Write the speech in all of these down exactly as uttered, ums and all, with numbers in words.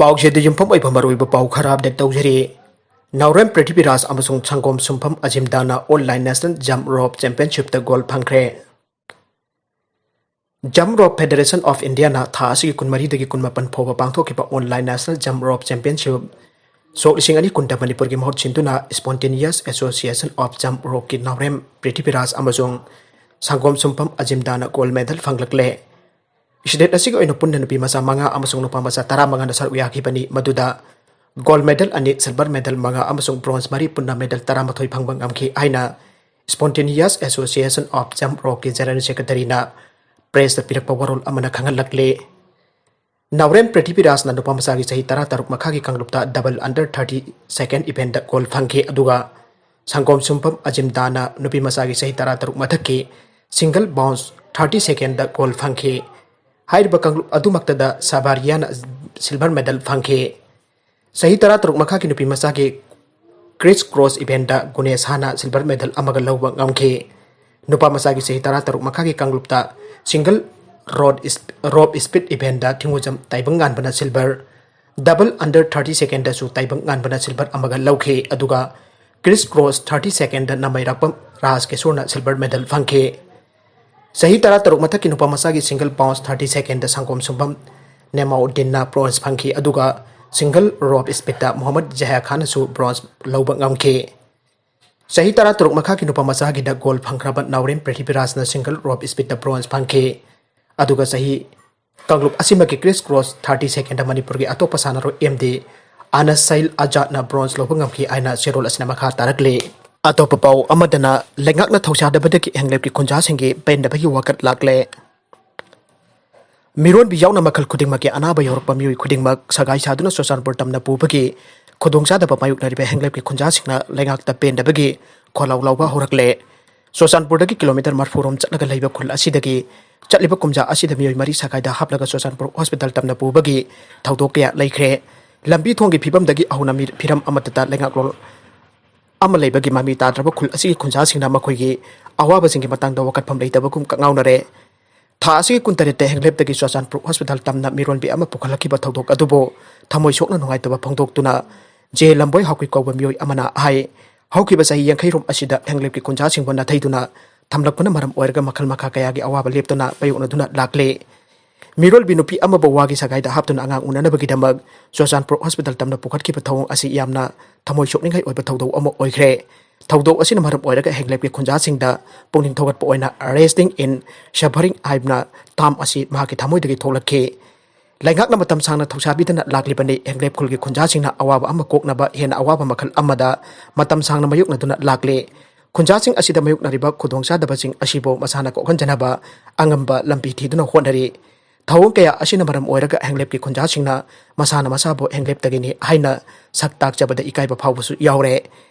ꯄꯥꯎꯁꯦꯗ ꯌꯨꯝꯐꯝ ꯑꯣꯏꯕ ꯃꯔꯨꯑꯣꯏꯕ ꯄꯥꯎ ꯈꯔ ꯑꯞꯗꯦꯠ ꯇꯧꯖꯔꯤ꯫ ꯅꯥꯎꯔꯦꯝ ꯄ꯭ꯔꯤꯊꯤꯕꯤꯔꯥꯖ ꯑꯃꯁꯨꯡ ꯁꯪꯒꯣꯝ ꯁꯨꯝꯐꯝ ꯑꯖꯤꯝꯗꯥꯅ ꯑꯣꯟꯂꯥꯏꯟ ꯅꯦꯁꯅꯦꯜ ꯖꯝꯞ ꯔꯣꯞ ꯆꯦꯝꯄꯤꯌꯟꯁꯤꯞꯇ ꯒꯣꯜ ꯐꯪꯈ꯭ꯔꯦ꯫ ꯖꯝꯞ ꯔꯣꯞ ꯐꯦꯗꯔꯦꯁꯟ ꯑꯣꯐ ꯏꯟꯗꯤꯌꯥꯅ ꯊꯥ ꯑꯁꯤꯒꯤ ꯀꯨꯟꯃꯔꯤꯗꯒꯤ ꯀꯨꯟꯃꯥꯄꯟ ꯐꯥꯎꯕ ꯄꯥꯡꯊꯣꯛꯈꯤꯕ online national jump rope championship ꯁꯣꯛ ꯂꯤꯁꯤꯡ ꯑꯅꯤ ꯀꯨꯟꯗ ꯃꯅꯤꯄꯨꯔꯒꯤ ꯃꯍꯨꯠ ꯁꯤꯟꯗꯨꯅ ꯏꯁꯄꯣꯟꯇꯦꯅꯤꯌꯁ ꯑꯦꯁꯣꯁꯤꯌꯦꯁꯟ ꯑꯣꯐ ꯖꯝꯞ ꯔꯣꯞꯀꯤ ꯅꯥꯎꯔꯦꯝ ꯄ꯭ꯔꯤꯊꯤꯕꯤꯔꯥꯖ ꯑꯃꯁꯨꯡ ꯁꯪꯒꯣꯝ ꯁꯨꯝꯐꯝ ꯑꯖꯤꯝꯗꯥꯅ ꯒꯣꯜ ꯃꯦꯗꯜ ꯐꯪꯂꯛꯂꯦ꯫ ꯏꯁꯇꯦꯠ ꯑꯁꯤꯒꯤ ꯑꯣꯏꯅ ꯄꯨꯟꯅ ꯅꯨꯄꯤ ꯃꯆꯥ ꯃꯉꯥ ꯑꯃꯁꯨꯡ ꯅꯨꯄꯥ ꯃꯆꯥ ꯇꯔꯥꯃꯉꯥꯅ ꯁꯔꯨꯛ ꯌꯥꯈꯤꯕꯅꯤ, ꯃꯗꯨꯗ ꯒꯣꯜ ꯃꯦꯗꯜ ꯑꯅꯤ, ꯁꯤꯜꯚꯔ ꯃꯦꯗꯜ ꯃꯉꯥ ꯑꯃꯁꯨꯡ ꯕ꯭ꯔꯣꯟꯖ ꯃꯔꯤ, ꯄꯨꯟꯅ ꯃꯦꯗꯜ ꯇꯔꯥꯃꯥꯊꯣꯏ ꯐꯪꯕ ꯉꯝꯈꯤ ꯍꯥꯏꯅ ꯏꯁꯄꯣꯟꯇꯦꯅꯤꯌꯁ ꯑꯦꯁꯣꯁꯤꯌꯦꯁꯟ ꯑꯣꯐ ꯖꯝꯞ ꯔꯣꯞꯀꯤ ꯖꯦꯅꯔꯦꯜ ꯁꯦꯀ꯭ꯔꯦꯇꯔꯤꯅ ꯄ꯭ꯔꯦꯁꯇ ꯄꯤꯔꯛꯄ ꯋꯥꯔꯣꯜ ꯑꯃꯅ ꯈꯪꯍꯜꯂꯛꯂꯤ꯫ ꯅꯥꯎꯔꯦꯝ ꯄ꯭ꯔꯤꯊꯤꯕꯤꯔꯥꯖꯅ ꯅꯨꯄꯥ ꯃꯆꯥꯒꯤ ꯆꯍꯤ ꯇꯔꯥ ꯇꯔꯨꯛ ꯃꯈꯥꯒꯤ ꯀꯥꯡꯂꯨꯞꯇ ꯗꯕꯜ ꯑꯟꯗꯔ ꯊꯥꯔꯇꯤ ꯁꯦꯀꯦꯟ ꯏꯚꯦꯟꯠꯇ ꯒꯣꯜ ꯐꯪꯈꯤ, ꯑꯗꯨꯒ ꯁꯪꯒꯣꯝ ꯁꯨꯝꯐꯝ ꯑꯖꯤꯝꯗꯥꯅ ꯅꯨꯄꯤ ꯃꯆꯥꯒꯤ ꯆꯍꯤ ꯇꯔꯥ ꯇꯔꯨꯛ ꯃꯊꯛꯀꯤ single bounce thirty second goal ꯐꯪꯈꯤ꯫ ꯍꯥꯏꯔꯤꯕ ꯀꯥꯡꯂꯨꯞ ꯑꯗꯨꯃꯛꯇꯗ ꯁꯕꯥꯔꯤꯌꯥꯅ ꯁꯤꯜꯚꯔ ꯃꯦꯗꯜ ꯐꯪꯈꯤ꯫ ꯆꯍꯤ ꯇꯔꯥ ꯇꯔꯨꯛ ꯃꯈꯥꯒꯤ ꯅꯨꯄꯤ ꯃꯆꯥꯒꯤ ꯀ꯭ꯔꯤꯁ ꯀ꯭ꯔꯣꯁ ꯏꯚꯦꯟꯠꯇ ꯒꯨꯅꯦꯁꯥꯅ ꯁꯤꯜꯚꯔ ꯃꯦꯗꯜ ꯑꯃꯒ ꯂꯧꯕ ꯉꯝꯈꯤ꯫ ꯅꯨꯄꯥ ꯃꯆꯥꯒꯤ ꯆꯍꯤ ꯇꯔꯥ ꯇꯔꯨꯛ ꯃꯈꯥꯒꯤ ꯀꯥꯡꯂꯨꯞꯇ ꯁꯤꯡꯒꯜ ꯔꯣꯠ ꯏꯁ-, ꯔꯣꯞ ꯏꯁꯄꯤꯠ ꯏꯚꯦꯟꯠꯇ ꯊꯤꯡꯉꯨꯖꯝ ꯇꯥꯏꯕꯪ ꯉꯥꯟꯕꯅ ꯁꯤꯜꯚꯔ, ꯗꯕꯜ ꯑꯟꯗꯔ ꯊꯥꯔꯇꯤ ꯁꯦꯀꯦꯟꯗꯁꯨ ꯇꯥꯏꯕꯪ ꯉꯥꯟꯕꯅ ꯁꯤꯜꯚꯔ ꯑꯃꯒ ꯂꯧꯈꯤ, ꯑꯗꯨꯒ ꯀ꯭ꯔꯤꯁ ꯀ꯭ꯔꯣꯁ ꯊꯥꯔꯇꯤ ꯁꯦꯀꯦꯟꯗ ꯅꯃꯩꯔꯥꯛꯄꯝ ꯔꯥꯖ ꯀꯤꯁꯣꯔꯅ ꯁꯤꯜꯚꯔ ꯃꯦꯗꯜ ꯐꯪꯈꯤ꯫ ꯆꯍꯤ ꯇꯔꯥ ꯇꯔꯨꯛ ꯃꯊꯛꯀꯤ ꯅꯨꯄꯥ ꯃꯆꯥꯒꯤ ꯁꯤꯡꯒꯜ ꯕꯥꯎꯟꯁ ꯊꯥꯔꯇꯤ ꯁꯦꯀꯦꯟꯗ ꯁꯪꯒꯣꯝ ꯁꯨꯝꯕꯝ ꯅꯦꯃꯥꯎꯗꯤꯟꯅ ꯕ꯭ꯔꯣꯟꯖ ꯐꯪꯈꯤ, ꯑꯗꯨꯒ ꯁꯤꯡꯒꯜ ꯔꯣꯞ ꯏꯁꯄꯤꯠꯇ ꯃꯨꯍꯝꯃꯗ ꯖꯍꯥ ꯈꯥꯟꯅꯁꯨ ꯕ꯭ꯔꯣꯟꯖ ꯂꯧꯕ ꯉꯝꯈꯤ꯫ ꯆꯍꯤ ꯇꯔꯥ ꯇꯔꯨꯛ ꯃꯈꯥꯒꯤ ꯅꯨꯄꯥ ꯃꯆꯥꯒꯤꯗ ꯒꯣꯜ ꯐꯪꯈ꯭ꯔꯕ ꯅꯥꯎꯔꯦꯝ ꯄ꯭ꯔꯤꯊꯤꯕꯤꯔꯥꯖꯅ ꯁꯤꯡꯒꯜ ꯔꯣꯞ ꯏꯁꯄꯤꯠꯇ ꯕ꯭ꯔꯣꯟꯖ ꯐꯪꯈꯤ꯫ ꯑꯗꯨꯒ ꯆꯍꯤ ꯀꯥꯡꯂꯨꯞ ꯑꯁꯤꯃꯛꯀꯤ ꯀ꯭ꯔꯤꯁ ꯀ꯭ꯔꯣꯁ ꯊꯥꯔꯇꯤ ꯁꯦꯀꯦꯟꯗ ꯃꯅꯤꯄꯨꯔꯒꯤ ꯑꯇꯣꯞꯄ ꯁꯥꯟꯅꯔꯣꯏ ꯑꯦꯝ ꯗꯤ ꯑꯅꯁ ꯁꯩꯜ ꯑꯖꯥꯠꯅ ꯕ꯭ꯔꯣꯟꯖ ꯂꯧꯕ ꯉꯝꯈꯤ ꯍꯥꯏꯅ ꯆꯦꯔꯣꯜ ꯑꯁꯤꯅ ꯃꯈꯥ ꯇꯥꯔꯛꯂꯤ꯫ ꯑꯇꯣꯞꯄ ꯄꯥꯎ ꯑꯃꯗꯅ ꯂꯩꯉꯥꯛꯅ ꯊꯧꯁꯥꯗꯕꯗꯒꯤ ꯍꯦꯟꯂꯦꯞꯀꯤ ꯈꯨꯟꯖꯥꯁꯤꯡꯒꯤ ꯄꯦꯟꯗꯕꯒꯤ ꯋꯥꯀꯠ ꯂꯥꯛꯂꯦ꯫ ꯃꯤꯔꯣꯟꯕꯤ ꯌꯥꯎꯅ ꯃꯈꯜ ꯈꯨꯗꯤꯡꯃꯛꯀꯤ ꯑꯅꯥꯕ ꯌꯥꯎꯔꯛꯄ ꯃꯤꯑꯣꯏ ꯈꯨꯗꯤꯡꯃꯛ ꯁꯒꯥꯏ ꯁꯥꯗꯨꯅ ꯆꯨꯔꯆꯥꯟꯄꯨꯔ ꯇꯝꯅ ꯄꯨꯕꯒꯤ ꯈꯨꯗꯣꯡꯆꯥꯗꯕ ꯃꯥꯌꯣꯛꯅꯔꯤꯕ ꯍꯦꯟꯂꯦꯞꯀꯤ ꯈꯨꯟꯖꯥꯁꯤꯡꯅ ꯂꯩꯉꯥꯛꯇ ꯄꯦꯟꯗꯕꯒꯤ ꯈꯣꯜꯂꯥꯎ ꯂꯥꯎꯕ ꯍꯧꯔꯛꯂꯦ꯫ ꯆꯨꯔꯆꯥꯟꯄꯨꯔꯗꯒꯤ ꯀꯤꯂꯣꯃꯤꯇꯔ ꯃꯔꯤꯐꯨ ꯔꯣꯝ ꯆꯠꯂꯒ ꯂꯩꯕ ꯈꯨꯜ ꯑꯁꯤꯗꯒꯤ ꯆꯠꯂꯤꯕ ꯀꯨꯝꯖꯥ ꯑꯁꯤꯗ ꯃꯤꯑꯣꯏ ꯃꯔꯤ ꯁꯒꯥꯏꯗ ꯍꯥꯞꯂꯒ ꯆꯨꯔꯆꯥꯟꯄꯨꯔ ꯍꯣꯁꯄꯤꯇꯥꯜ ꯇꯝꯅ ꯄꯨꯕꯒꯤ ꯊꯧꯗꯣꯛ ꯀꯌꯥ ꯂꯩꯈ꯭ꯔꯦ꯫ ꯂꯝꯕꯤ ꯊꯣꯡꯒꯤ ꯐꯤꯕꯝꯗꯒꯤ ꯍꯧꯅ ꯃꯤ-, ꯐꯤꯔꯝ ꯑꯃꯠꯇꯗ ꯂꯩꯉꯥꯛꯂꯣꯟ ꯑꯃ ꯂꯩꯕꯒꯤ ꯃꯃꯤ ꯇꯥꯗ꯭ꯔꯕ ꯈꯨꯜ ꯑꯁꯤꯒꯤ ꯈꯨꯟꯖꯥꯁꯤꯡꯅ ꯃꯈꯣꯏꯒꯤ ꯑꯋꯥꯕꯁꯤꯡꯒꯤ ꯃꯇꯥꯡꯗ ꯋꯥꯀꯠꯐꯝ ꯂꯩꯇꯕꯒꯨꯝ ꯀꯛꯉꯥꯎꯅꯔꯦ꯫ ꯊꯥ ꯑꯁꯤꯒꯤ ꯀꯨꯟꯇꯔꯦꯠꯇ ꯍꯦꯡꯂꯦꯞꯇꯒꯤ ꯆꯨꯔꯥꯆꯥꯟꯄꯨꯔ ꯍꯣꯁꯄꯤꯇꯥꯜ ꯇꯝꯅ ꯃꯤꯔꯣꯟꯕꯤ ꯑꯃ ꯄꯨꯈꯠꯂꯛꯈꯤꯕ ꯊꯧꯗꯣꯛ ꯑꯗꯨꯕꯨ ꯊꯃꯣꯏ ꯁꯣꯛꯅ ꯅꯨꯡꯉꯥꯏꯇꯕ ꯐꯣꯡꯗꯣꯛꯇꯨꯅ ꯖꯦ ꯂꯝꯕꯣꯏ ꯍꯥꯎꯀꯤ ꯀꯧꯕ ꯃꯤꯑꯣꯏ ꯑꯃꯅ ꯍꯥꯏ, ꯍꯧꯈꯤꯕ ꯆꯍꯤ ꯌꯥꯡꯈꯩ ꯔꯣꯝ ꯑꯁꯤꯗ ꯍꯦꯡꯂꯦꯞꯀꯤ ꯈꯨꯟꯖꯥꯁꯤꯡꯕꯨ ꯅꯥꯊꯩꯗꯨꯅ ꯊꯝꯂꯛꯄꯅ ꯃꯔꯝ ꯑꯣꯏꯔꯒ ꯃꯈꯜ ꯃꯈꯥ ꯀꯌꯥꯒꯤ ꯑꯋꯥꯕ ꯂꯦꯞꯇꯅ ꯃꯥꯌꯣꯛꯅꯗꯨꯅ ꯂꯥꯛꯂꯦ꯫ ꯃꯤꯔꯣꯜꯕꯤ ꯅꯨꯄꯤ ꯑꯃꯕꯨ ꯋꯥꯒꯤ ꯁꯒꯥꯏꯗ ꯍꯥꯞꯇꯨꯅ ꯑꯉꯥꯡ ꯎꯅꯅꯕꯒꯤꯗꯃꯛ ꯆꯨꯔꯥꯆꯥꯟꯄꯨꯔ ꯍꯣꯁꯄꯤꯇꯥꯜ ꯇꯝꯅ ꯄꯨꯈꯠꯈꯤꯕ ꯊꯧꯑꯣꯡ ꯑꯁꯤ ꯌꯥꯝꯅ ꯊꯃꯣꯏ ꯁꯣꯛꯅꯤꯡꯉꯥꯏ ꯑꯣꯏꯕ ꯊꯧꯗꯣꯛ ꯑꯃ ꯑꯣꯏꯈ꯭ꯔꯦ꯫ ꯊꯧꯗꯣꯛ ꯑꯁꯤꯅ ꯃꯔꯝ ꯑꯣꯏꯔꯒ ꯍꯦꯡꯂꯦꯞꯀꯤ ꯈꯨꯟꯖꯥꯁꯤꯡꯗ ꯄꯨꯛꯅꯤꯡ ꯊꯧꯒꯠꯄ ꯑꯣꯏꯅ Resting in Suffering ꯍꯥꯏꯕꯅ ꯇꯥꯝ ꯑꯁꯤ ꯃꯍꯥꯛꯀꯤ ꯊꯃꯣꯏꯗꯒꯤ ꯊꯣꯛꯂꯛꯈꯤ꯫ ꯂꯩꯉꯥꯛꯅ ꯃꯇꯝ ꯁꯥꯡꯅ ꯊꯧꯁꯥꯕꯤꯗꯅ ꯂꯥꯛꯂꯤꯕꯅꯤ꯫ ꯍꯦꯡꯂꯦꯞ ꯈꯨꯜꯒꯤ ꯈꯨꯟꯖꯥꯁꯤꯡꯅ ꯑꯋꯥꯕ ꯑꯃ ꯀꯣꯛꯅꯕ ꯍꯦꯟꯅ ꯑꯋꯥꯕ ꯃꯈꯜ ꯑꯃꯗ ꯃꯇꯝ ꯁꯥꯡꯅ ꯃꯥꯌꯣꯛꯅꯗꯨꯅ ꯂꯥꯛꯂꯤ꯫ ꯈꯨꯟꯖꯥꯁꯤꯡ ꯑꯁꯤꯗ ꯃꯥꯌꯣꯛꯅꯔꯤꯕ ꯈꯨꯗꯣꯡꯆꯥꯗꯕꯁꯤꯡ ꯑꯁꯤꯕꯨ ꯃꯁꯥꯅ ꯀꯣꯛꯍꯟꯖꯅꯕ ꯑꯉꯝꯕ ꯂꯝꯕꯤ ꯊꯤꯗꯨꯅ ꯍꯣꯠꯅꯔꯤ꯫ ꯊꯧꯑꯣꯡ ꯀꯌꯥ ꯑꯁꯤꯅ ꯃꯔꯝ ꯑꯣꯏꯔꯒ ꯍꯦꯡꯂꯦꯞꯀꯤ ꯈꯨꯟꯖꯥꯁꯤꯡꯅ ꯃꯁꯥꯅ ꯃꯁꯥꯕꯨ ꯍꯦꯡꯂꯦꯞꯇꯒꯤꯅꯤ ꯍꯥꯏꯅ ꯁꯛ ꯇꯥꯛꯆꯕꯗ ꯏꯀꯥꯏꯕ ꯐꯥꯎꯕꯁꯨ ꯌꯥꯎꯔꯦ꯫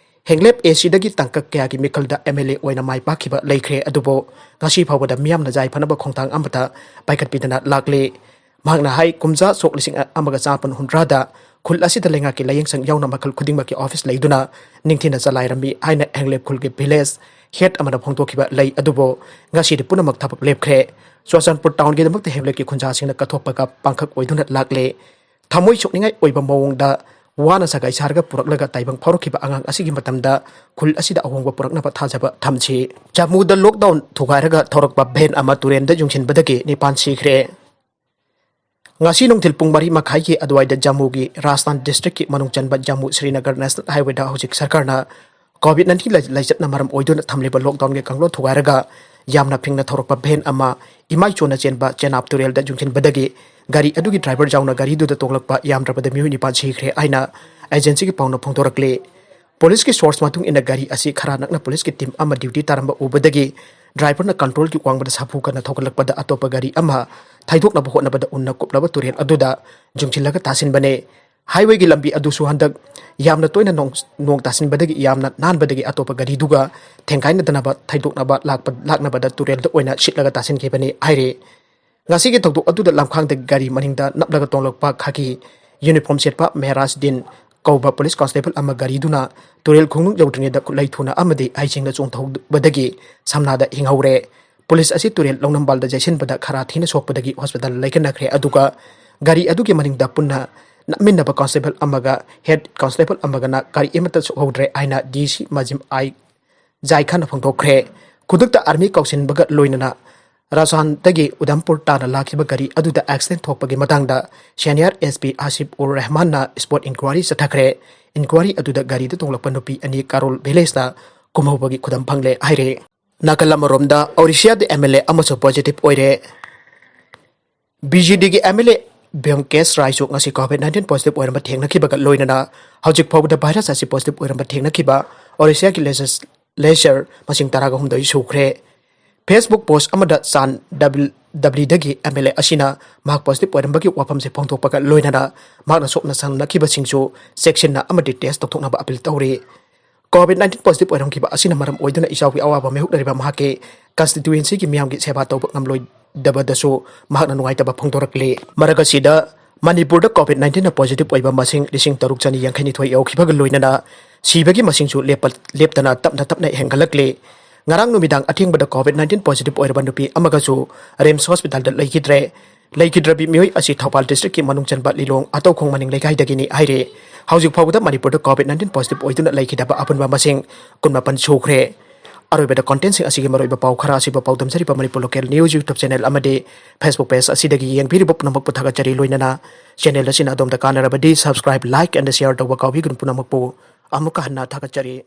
ꯍꯦꯡꯂꯦꯞ ꯑꯦꯁꯤꯗꯒꯤ ꯇꯥꯡꯀꯛ ꯀꯌꯥꯒꯤ ꯃꯤꯈꯜꯗ ꯑꯦꯝ ꯑꯦꯜ ꯑꯦ ꯑꯣꯏꯅ ꯃꯥꯏ ꯄꯥꯛꯈꯤꯕ ꯂꯩꯈ꯭ꯔꯦ, ꯑꯗꯨꯕꯨ ꯉꯁꯤ ꯐꯥꯎꯕꯗ ꯃꯤꯌꯥꯝꯅ ꯌꯥꯏꯐꯅꯕ ꯈꯣꯡꯊꯥꯡ ꯑꯃꯠꯇ ꯄꯥꯏꯈꯠꯄꯤꯗꯅ ꯂꯥꯛꯂꯤ꯫ ꯃꯍꯥꯛꯅ ꯍꯥꯏ, ꯀꯨꯝꯖꯥ ꯁꯣꯛ ꯂꯤꯁꯤꯡ ꯑꯃꯒ ꯆꯥꯃꯥꯄꯟ ꯍꯨꯝꯗ꯭ꯔꯥꯗ ꯈꯨꯜ ꯑꯁꯤꯗ ꯂꯩꯉꯥꯛꯀꯤ ꯂꯥꯏꯌꯦꯡꯁꯪ ꯌꯥꯎꯅ ꯃꯈꯜ ꯈꯨꯗꯤꯡꯃꯛꯀꯤ ꯑꯣꯐꯤꯁ ꯂꯩꯗꯨꯅ ꯅꯤꯡꯊꯤꯅ ꯆꯂꯥꯏꯔꯝꯃꯤ ꯍꯥꯏꯅ ꯍꯦꯡꯂꯦꯞ ꯈꯨꯜꯒꯤ ꯚꯤꯂꯦꯖ ꯍꯦꯗ ꯑꯃꯅ ꯐꯣꯡꯗꯣꯛꯈꯤꯕ ꯂꯩ, ꯑꯗꯨꯕꯨ ꯉꯁꯤꯗꯤ ꯄꯨꯝꯅꯃꯛ ꯊꯕꯛ ꯂꯦꯞꯈ꯭ꯔꯦ꯫ ꯆꯨꯔꯥꯆꯥꯟꯄꯨꯔ ꯇꯥꯎꯟꯒꯤꯗꯃꯛꯇ ꯍꯦꯡꯂꯦꯞꯀꯤ ꯈꯨꯟꯖꯥꯁꯤꯡꯅ ꯀꯠꯊꯣꯛꯄꯒ ꯄꯥꯡꯈꯛ ꯑꯣꯏꯗꯨꯅ ꯂꯥꯛꯂꯦ꯫ ꯊꯃꯣꯏ ꯁꯣꯛꯅꯤꯡꯉꯥꯏ ꯑꯣꯏꯕ ꯃꯑꯣꯡꯗ ꯋꯥꯅ ꯁꯒꯥꯏ ꯁꯥꯔꯒ ꯄꯨꯔꯛꯂꯒ ꯇꯥꯏꯕꯪ ꯐꯥꯎꯔꯛꯈꯤꯕ ꯑꯉꯥꯡ ꯑꯁꯤꯒꯤ ꯃꯇꯝꯗ ꯈꯨꯜ ꯑꯁꯤꯗ ꯑꯍꯣꯡꯕ ꯄꯨꯔꯛꯅꯕ ꯊꯥꯖꯕ ꯊꯝꯁꯤ꯫ ꯖꯝꯃꯨꯗ ꯂꯣꯛꯗꯥꯎꯟ ꯊꯨꯒꯥꯏꯔꯒ ꯊꯧꯔꯛꯄ ꯚꯦꯟ ꯑꯃ ꯇꯨꯔꯦꯜꯗ ꯌꯨꯡꯁꯤꯟꯕꯗꯒꯤ ꯅꯤꯄꯥꯟ ꯁꯤꯈ꯭ꯔꯦ꯫ ꯉꯁꯤ ꯅꯨꯡꯊꯤꯜ ꯄꯨꯡ ꯃꯔꯤ ꯃꯈꯥꯏꯒꯤ ꯑꯗꯨꯋꯥꯏꯗ ꯖꯝꯃꯨꯒꯤ ꯔꯥꯖꯁꯊꯥꯟ ꯗꯤꯁꯇ꯭ꯔꯤꯛꯀꯤ ꯃꯅꯨꯡ ꯆꯟꯕ ꯖꯝꯃꯨ ꯁ꯭ꯔꯤꯅꯒꯔ ꯅꯦꯁꯅꯦꯜ ꯍꯥꯏꯋꯦꯗ ꯍꯧꯖꯤꯛ ꯁꯔꯀꯥꯔꯅ ꯀꯣꯚꯤꯗ ꯅꯥꯏꯟꯇꯤꯟ ꯂꯥꯏ-, ꯂꯥꯏꯆꯠꯅ ꯃꯔꯝ ꯑꯣꯏꯗꯨꯅ ꯊꯝꯂꯤꯕ ꯂꯣꯛꯗꯥꯎꯟꯒꯤ ꯀꯥꯡꯂꯣꯟ ꯊꯨꯒꯥꯏꯔꯒ ꯌꯥꯝꯅ ꯐꯤꯡꯅ ꯊꯧꯔꯛꯄ ꯚꯦꯟ ꯑꯃ ꯏꯃꯥꯏ ꯆꯣꯟꯅ ꯆꯦꯟꯕ ꯆꯦꯅꯥꯕ ꯇꯨꯔꯦꯜꯗ ꯌꯨꯡꯁꯤꯟꯕꯗꯒꯤ ꯒꯥꯔꯤ ꯑꯗꯨꯒꯤ ꯗ꯭ꯔꯥꯏꯚꯔ ꯌꯥꯎꯅ ꯒꯥꯔꯤꯗꯨꯗ ꯇꯣꯡꯂꯛꯄ ꯌꯥꯝꯗ꯭ꯔꯕꯗ ꯃꯤꯑꯣꯏ ꯅꯤꯄꯥꯟ ꯁꯤꯈ꯭ꯔꯦ ꯍꯥꯏꯅ ꯑꯦꯖꯦꯟꯁꯤꯒꯤ ꯄꯥꯎꯅ ꯐꯣꯡꯗꯣꯔꯛꯂꯤ꯫ ꯄꯨꯂꯤꯁꯀꯤ ꯁꯣꯔꯁ ꯃꯇꯨꯡ ꯏꯟꯅ ꯒꯥꯔꯤ ꯑꯁꯤ ꯈꯔ ꯅꯛꯅ ꯄꯨꯂꯤꯁꯀꯤ ꯇꯤꯝ ꯑꯃ ꯗ꯭ꯌꯨꯇꯤ ꯇꯥꯔꯝꯕ ꯎꯕꯗꯒꯤ ꯗ꯭ꯔꯥꯏꯚꯔꯅ ꯀꯟꯇ꯭ꯔꯣꯜꯒꯤ ꯋꯥꯡꯃꯗ ꯁꯥꯐꯨ ꯀꯟꯅ ꯊꯧꯒꯠꯂꯛꯄꯗ ꯑꯇꯣꯞꯄ ꯒꯥꯔꯤ ꯑꯃ ꯊꯩꯗꯣꯛꯅꯕ ꯍꯣꯠꯅꯕꯗ ꯎꯟꯅ ꯀꯨꯞꯂꯕ ꯇꯨꯔꯦꯜ ꯑꯗꯨꯗ ꯌꯨꯡꯁꯤꯜꯂꯒ ꯇꯥꯁꯤꯟꯕꯅꯦ꯫ ꯍꯥꯏꯋꯦꯒꯤ ꯂꯝꯕꯤ ꯑꯗꯨꯁꯨ ꯍꯟꯗꯛ ꯌꯥꯝꯅ ꯇꯣꯏꯅ ꯅꯣꯡ, ꯅꯣꯡ ꯇꯥꯁꯤꯟꯕꯗꯒꯤ ꯌꯥꯝꯅ ꯅꯥꯟꯕꯗꯒꯤ ꯑꯇꯣꯞꯄ ꯒꯥꯔꯤꯗꯨꯒ ꯊꯦꯡꯒꯥꯏꯅꯗꯅꯕ ꯊꯩꯗꯣꯛꯅꯕ ꯂꯥꯛꯄ, ꯂꯥꯛꯅꯕꯗ ꯇꯨꯔꯦꯜꯗ ꯑꯣꯏꯅ ꯁꯤꯠꯂꯒ ꯇꯥꯁꯤꯟꯈꯤꯕꯅꯤ ꯍꯥꯏꯔꯤ꯫ ꯉꯁꯤꯒꯤ ꯊꯧꯗꯣꯛ ꯑꯗꯨꯗ ꯂꯝꯈꯥꯡꯗꯒꯤ ꯒꯥꯔꯤ ꯃꯅꯤꯡꯗ ꯅꯞꯂꯒ ꯇꯣꯡꯂꯛꯄ ꯈꯥꯀꯤ ꯌꯨꯅꯤꯐꯣꯔꯝ ꯁꯦꯠꯄ ꯃꯦꯍꯔꯥꯖꯗꯤꯟ ꯀꯧꯕ ꯄꯨꯂꯤꯁ ꯀꯣꯟꯁꯇꯦꯕꯜ ꯑꯃ ꯒꯥꯔꯤꯗꯨꯅ ꯇꯨꯔꯦꯜ ꯈꯣꯡꯅꯨꯡ ꯌꯧꯗ꯭ꯔꯤꯉꯩꯗ ꯈꯨꯠꯂꯩ ꯊꯨꯅ ꯑꯃꯗꯤ ꯍꯩꯁꯤꯡꯅ ꯆꯣꯡꯊꯍꯧꯕꯗꯒꯤ ꯁꯝꯅꯥꯗ ꯍꯤꯡꯍꯧꯔꯦ꯫ ꯄꯨꯂꯤꯁ ꯑꯁꯤ ꯇꯨꯔꯦꯜ ꯂꯧꯅꯝꯕꯥꯜꯗ ꯌꯩꯁꯤꯟꯕꯗ ꯈꯔ ꯊꯤꯅ ꯁꯣꯛꯄꯗꯒꯤ ꯍꯣꯁꯄꯤꯇꯥꯜ ꯂꯥꯏꯀꯠꯅꯈ꯭ꯔꯦ꯫ ꯑꯗꯨꯒ ꯒꯥꯔꯤ ꯑꯗꯨꯒꯤ ꯃꯅꯤꯡꯗ ꯄꯨꯟꯅ ꯅꯝꯃꯤꯟꯅꯕ ꯀꯣꯟꯁꯇꯦꯕꯜ ꯑꯃꯒ ꯍꯦꯗ ꯀꯣꯟꯁꯇꯦꯕꯜ ꯑꯃꯒꯅ ꯒꯥꯔꯤ ꯑꯃꯠꯇ ꯁꯣꯛꯍꯧꯗ꯭ꯔꯦ ꯍꯥꯏꯅ ꯗꯤ ꯁꯤ ꯃꯥꯖꯤꯝ ꯑꯥꯏ ꯖꯥꯏ ꯈꯥꯟꯅ ꯐꯣꯡꯗꯣꯛꯈ꯭ꯔꯦ꯫ ꯈꯨꯗꯛꯇ ꯑꯥꯔꯃꯤ ꯀꯧꯁꯤꯟꯕꯒ ꯂꯣꯏꯅꯅ ꯔꯥꯖꯁꯊꯥꯟꯗꯒꯤ ꯎꯙꯝꯄꯨꯔ ꯇꯥꯅ ꯂꯥꯛꯈꯤꯕ ꯒꯥꯔꯤ ꯑꯗꯨꯗ ꯑꯦꯛꯁꯤꯗꯦꯟ ꯊꯣꯛꯄꯒꯤ ꯃꯇꯥꯡꯗ ꯁꯦꯅꯤꯌꯔ ꯑꯦꯁ ꯄꯤ ꯑꯥꯁꯤꯐ ꯎꯔ ꯔꯦꯍꯃꯥꯟꯅ ꯁ꯭ꯄꯣꯠ ꯏꯟꯀ꯭ꯋꯥꯔꯤ ꯆꯠꯊꯈ꯭ꯔꯦ꯫ ꯏꯟꯀ꯭ꯋꯥꯔꯤ ꯑꯗꯨꯗ ꯒꯥꯔꯤꯗ ꯇꯣꯡꯂꯛꯄ ꯅꯨꯄꯤ ꯑꯅꯤ ꯀꯥꯔꯣꯜ ꯚꯤꯂꯦꯖꯇ ꯀꯨꯝꯍꯧꯕꯒꯤ ꯈꯨꯗꯝ ꯐꯪꯂꯦ ꯍꯥꯏꯔꯦ꯫ ꯅꯥꯀꯜ ꯑꯃꯔꯣꯝꯗ ꯑꯣꯔꯤꯁꯤꯌꯥꯗ ꯑꯦꯝ ꯑꯦꯜ ꯑꯦ ꯑꯃꯁꯨ ꯄꯣꯖꯤꯇꯤꯚ ꯑꯣꯏꯔꯦ꯫ ꯕꯤ ꯖꯦ ꯗꯤꯒꯤ ꯑꯦꯝ ꯑꯦꯜ ꯑꯦ ꯚ꯭ꯌꯣꯝꯀꯦꯁ ꯔꯥꯏꯁꯨ ꯉꯁꯤ ꯀꯣꯚꯤꯗ ꯅꯥꯏꯟꯇꯤꯟ ꯄꯣꯖꯤꯇꯤꯚ ꯑꯣꯏꯔꯝꯕ ꯊꯦꯡꯅꯈꯤꯕꯒ ꯂꯣꯏꯅꯅ ꯍꯧꯖꯤꯛ ꯐꯥꯎꯕꯗ ꯚꯥꯏꯔꯁ ꯑꯁꯤ ꯄꯣꯖꯤꯇꯤꯚ ꯑꯣꯏꯔꯝꯕ ꯊꯦꯡꯅꯈꯤꯕ ꯑꯣꯔꯤꯁꯤꯌꯥꯒꯤ ꯂꯦꯖꯤꯁ-, ꯂꯦꯖꯤꯁꯂꯦꯆꯔ ꯃꯁꯤꯡ ꯇꯔꯥꯒ ꯍꯨꯝꯗꯣꯏ ꯁꯨꯈ꯭ꯔꯦ꯫ ꯐꯦꯁꯕꯨꯛ ꯄꯣꯁ ꯑꯃꯗ ꯆꯥꯟ ꯗꯕ꯭ꯂꯤ-, ꯗꯕ꯭ꯂꯤꯗꯒꯤ ꯑꯦꯝ ꯑꯦꯜ ꯑꯦ ꯑꯁꯤꯅ ꯃꯍꯥꯛ ꯄꯣꯖꯤꯇꯤꯚ ꯑꯣꯏꯔꯝꯕꯒꯤ ꯋꯥꯐꯝꯁꯦ ꯐꯣꯡꯗꯣꯛꯄꯒ ꯂꯣꯏꯅꯅ ꯃꯍꯥꯛꯅ ꯁꯣꯛꯅ ꯁꯝꯅꯈꯤꯕꯁꯤꯡꯁꯨ ꯆꯦꯛꯁꯤꯟꯅ ꯑꯃꯗꯤ ꯇꯦꯁ ꯇꯧꯊꯣꯛꯅꯕ ꯑꯄꯤꯜ ꯇꯧꯔꯤ꯫ ꯀꯣꯚꯤꯗ ꯅꯥꯏꯟꯇꯤꯟ ꯄꯣꯖꯤꯇꯤꯚ ꯑꯣꯏꯔꯝꯈꯤꯕ ꯑꯁꯤꯅ ꯃꯔꯝ ꯑꯣꯏꯗꯨꯅ ꯏꯆꯥꯎꯒꯤ ꯑꯋꯥꯕ ꯃꯥꯌꯣꯛꯅꯔꯤꯕ ꯃꯍꯥꯛꯀꯤ ꯀꯟꯁꯇꯤꯇ꯭ꯌꯨꯌꯦꯟꯁꯤꯒꯤ ꯃꯤꯌꯥꯝꯒꯤ ꯁꯦꯕꯥ ꯇꯧꯕ ꯉꯝꯂꯣꯏꯗꯕꯗꯁꯨ ꯃꯍꯥꯛꯅ ꯅꯨꯡꯉꯥꯏꯇꯕ ꯐꯣꯡꯗꯣꯔꯛꯂꯤ꯫ ꯃꯔꯛ ꯑꯁꯤꯗ ꯃꯅꯤꯄꯨꯔꯗ ꯀꯣꯚꯤꯗ ꯅꯥꯏꯟꯇꯤꯟꯅ ꯄꯣꯖꯤꯇꯤꯚ ꯑꯣꯏꯕ ꯃꯁꯤꯡ ꯂꯤꯁꯤꯡ ꯇꯔꯨꯛ ꯆꯅꯤ ꯌꯥꯡꯈꯩ ꯅꯤꯊꯣꯏ ꯌꯧꯈꯤꯕꯒ ꯂꯣꯏꯅꯅ ꯁꯤꯕꯒꯤ ꯃꯁꯤꯡꯁꯨ ꯂꯦꯞꯄ-, ꯂꯦꯞꯇꯅ ꯇꯞꯅ ꯇꯞꯅ ꯍꯦꯟꯒꯠꯂꯛꯂꯤ꯫ ꯉꯔꯥꯡ ꯅꯨꯃꯤꯗꯥꯡ ꯑꯊꯦꯡꯕꯗ ꯀꯣꯚꯤꯗ ꯅꯥꯏꯟꯇꯤꯟ ꯄꯣꯖꯤꯇꯤꯚ ꯑꯣꯏꯔꯕ ꯅꯨꯄꯤ ꯑꯃꯒꯁꯨ ꯔꯤꯝꯁ ꯍꯣꯁꯄꯤꯇꯥꯜꯗ ꯂꯩꯈꯤꯗ꯭ꯔꯦ꯫ ꯂꯩꯈꯤꯗ꯭ꯔꯕꯤ ꯃꯤꯑꯣꯏ ꯑꯁꯤ ꯊꯧꯕꯥꯜ ꯗꯤꯁꯇ꯭ꯔꯤꯛꯀꯤ ꯃꯅꯨꯡ ꯆꯟꯕ ꯂꯤꯂꯣꯡ ꯑꯇꯧꯈꯣꯡ ꯃꯅꯤꯡ ꯂꯩꯀꯥꯏꯗꯒꯤꯅꯤ ꯍꯥꯏꯔꯦ꯫ ꯍꯧꯖꯤꯛ ꯐꯥꯎꯕꯗ ꯃꯅꯤꯄꯨꯔꯗ ꯀꯣꯚꯤꯗ ꯅꯥꯏꯟꯇꯤꯟ ꯄꯣꯖꯤꯇꯤꯚ ꯑꯣꯏꯗꯨꯅ ꯂꯩꯈꯤꯗꯕ ꯑꯄꯨꯟꯕ ꯃꯁꯤꯡ ꯀꯨꯟꯃꯥꯄꯟ ꯁꯨꯈ꯭ꯔꯦ꯫ ꯑꯔꯣꯏꯕꯗ ꯀꯣꯟꯇꯦꯟꯁꯤꯡ ꯑꯁꯤꯒꯤ ꯃꯔꯨꯑꯣꯏꯕ ꯄꯥꯎ ꯈꯔ ꯑꯁꯤꯕꯨ ꯄꯥꯎꯗꯝꯖꯔꯤꯕ Manipur local news YouTube channel ꯑꯃꯗꯤ ꯐꯦꯁꯕꯨꯛ ꯄꯦꯖ ꯑꯁꯤꯗꯒꯤ ꯌꯦꯡꯕꯤꯔꯤꯕ ꯄꯨꯝꯅꯃꯛꯄꯨ ꯊꯥꯒꯠꯆꯔꯤ꯫ ꯂꯣꯏꯅꯅ ꯆꯦꯅꯦꯜ ꯑꯁꯤꯅ ꯑꯗꯣꯝꯗ ꯀꯥꯟꯅꯔꯕꯗꯤ ꯁꯕꯁꯀ꯭ꯔꯥꯏꯕ, ꯂꯥꯏꯛ ꯑꯦꯟ ꯁꯤꯌꯔ ꯇꯧꯕ ꯀꯥꯎꯕꯤꯒꯅꯨ꯫ ꯄꯨꯝꯅꯃꯛꯄꯨ ꯑꯃꯨꯛꯀ ꯍꯟꯅ ꯊꯥꯒꯠꯆꯔꯤ꯫